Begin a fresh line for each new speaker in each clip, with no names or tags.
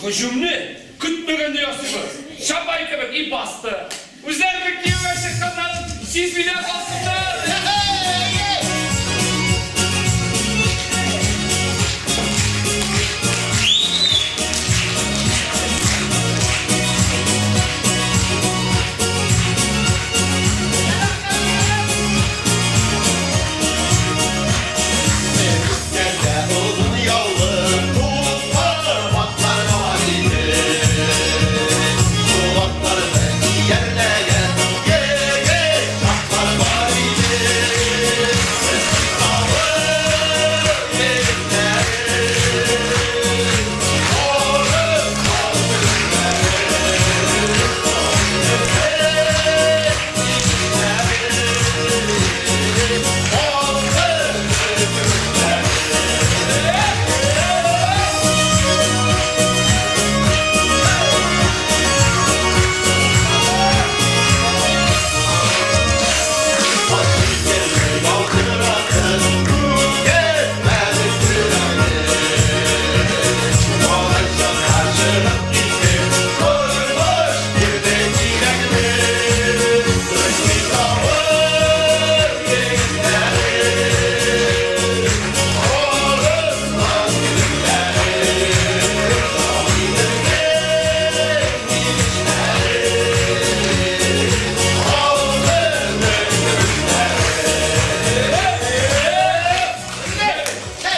Һөҗүмне көтмәгәндә ясыйбыз. Чапай кебек и басты. Үзләренең кияүгә чыкканнарын сизми дә калсыннар.
Өстәлдә озын яулык, тулпар атлар бар иде. Шул атларны иярләгән егет чаклар бар иде. Безнең авыл егетләре, Орыс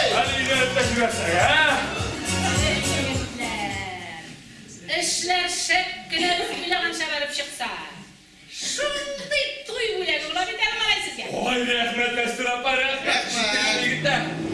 Әле өйләнеп тә җибәрсәң, ә?
Егетләр, эшләр шәп кенә без уйлаганча барып чыкса. Шундый туй бүләге була бит әле, малай, сезгә.
Ой, рәхмәт, Мәстүрә апа, рәхмәт.
Рәхмәт.
Егетләр.